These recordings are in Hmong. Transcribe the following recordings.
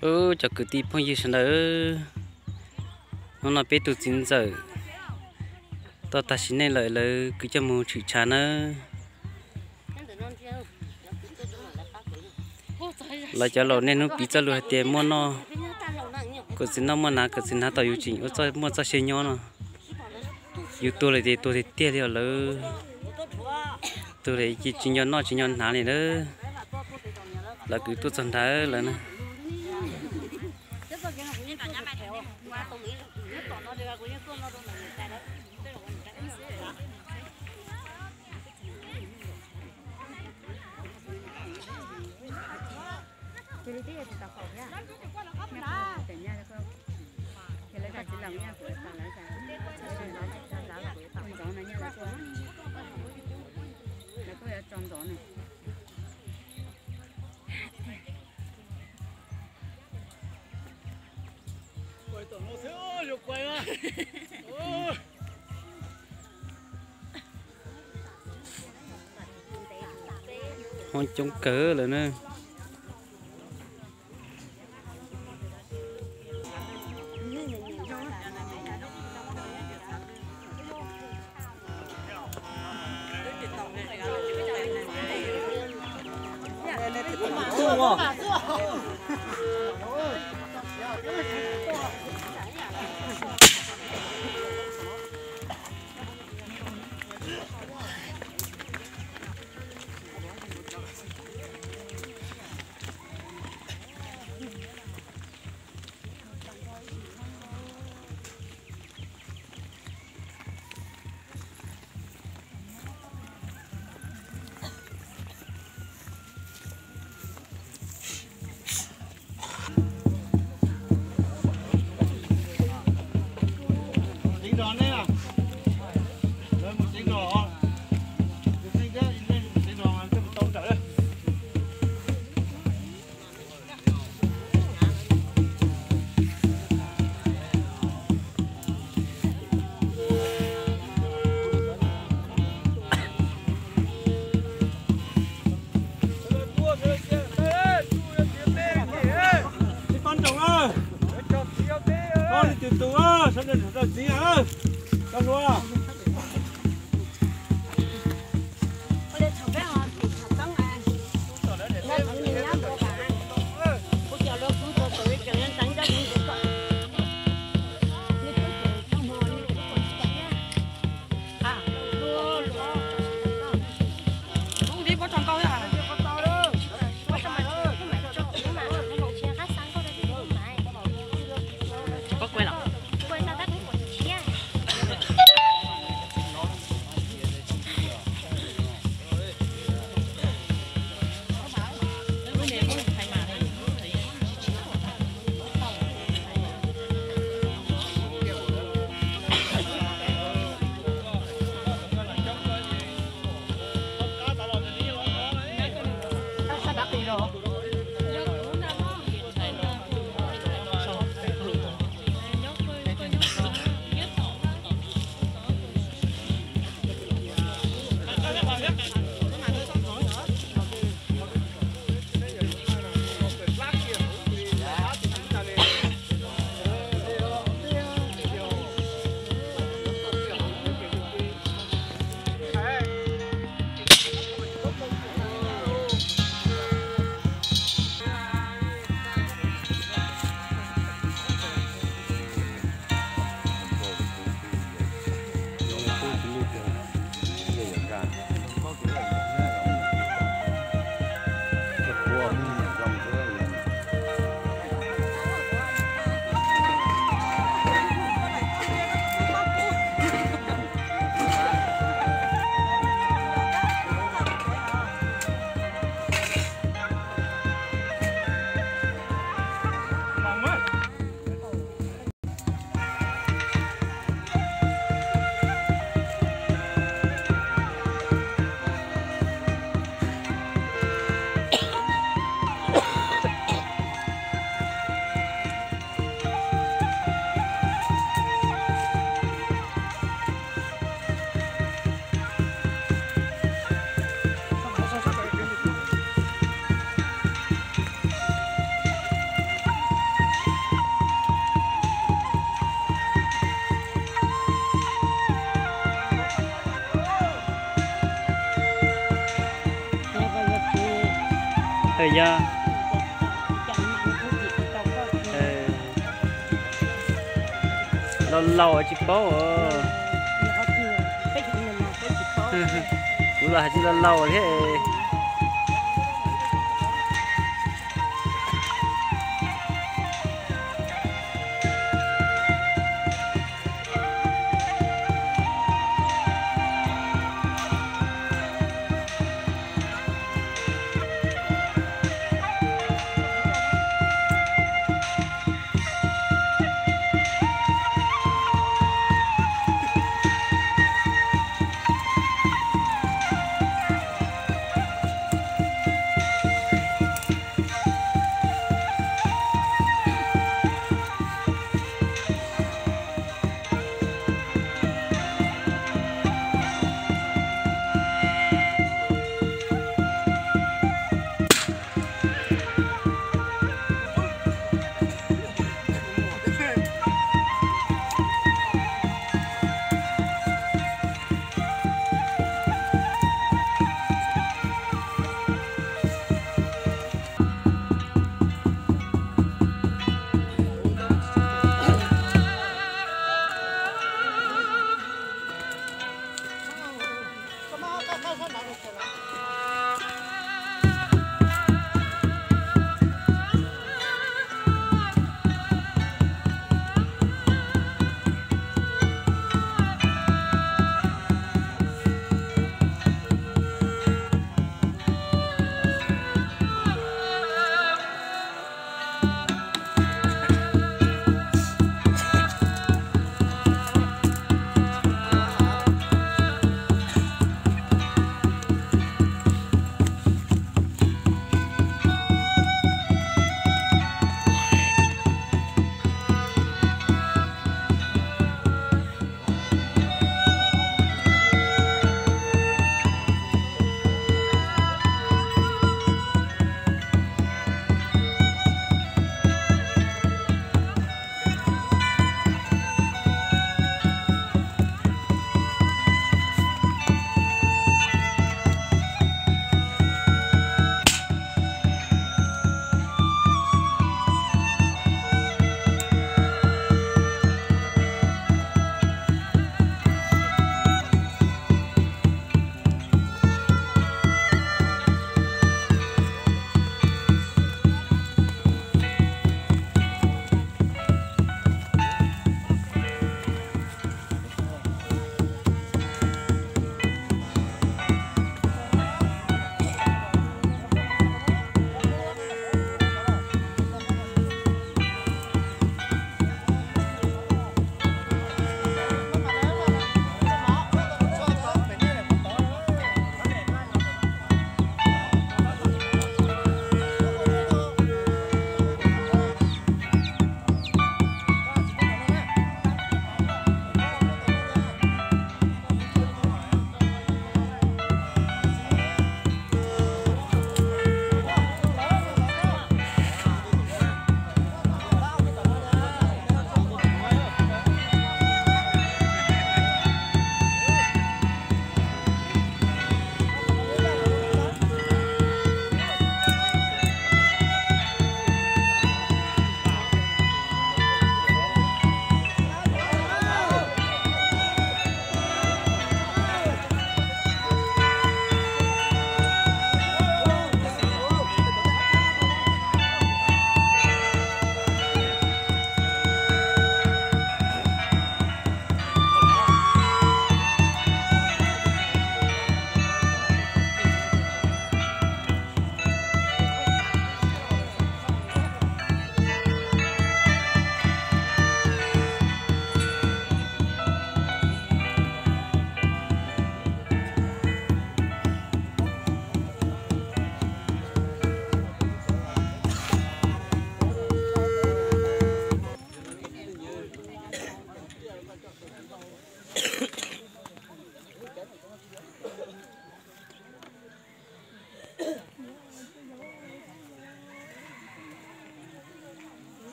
Ub, cov kwv tij phooj ywg sawv daws, hnub no peb tus txiv ntxawm tau tag sim neej lawm, lawv kwv coj mus tshwm tshav nawb. Lawv cov laus niaj hnub piv txoj lus hais tias muaj noj, kom txiv noj, muaj hnav kom txiv hnav, tau yus tseem ua, muaj txoj sia nyob no. Yus tuag lawm ces tuag tiag tiag li os lawv. Tuag lawm ces tsis nco noj tsis nco hnav li lawm. Lawv kwv tuaj txog nrad lawm na. Hoob coob kawg lawm na. Yog, laus laus tsis paub. Kuv los hais tsis laus laus thiab.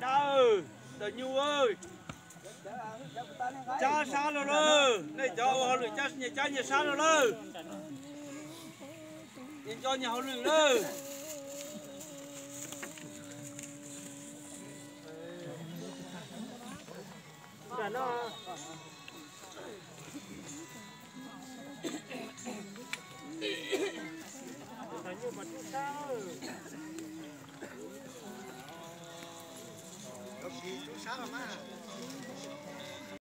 Daws, Daws Nyuj, cab sab los lawm, nej cov ua hauj lwm cab nyias cab nyias sab los lawm. Ces nco nyuag hauj lwm lawm.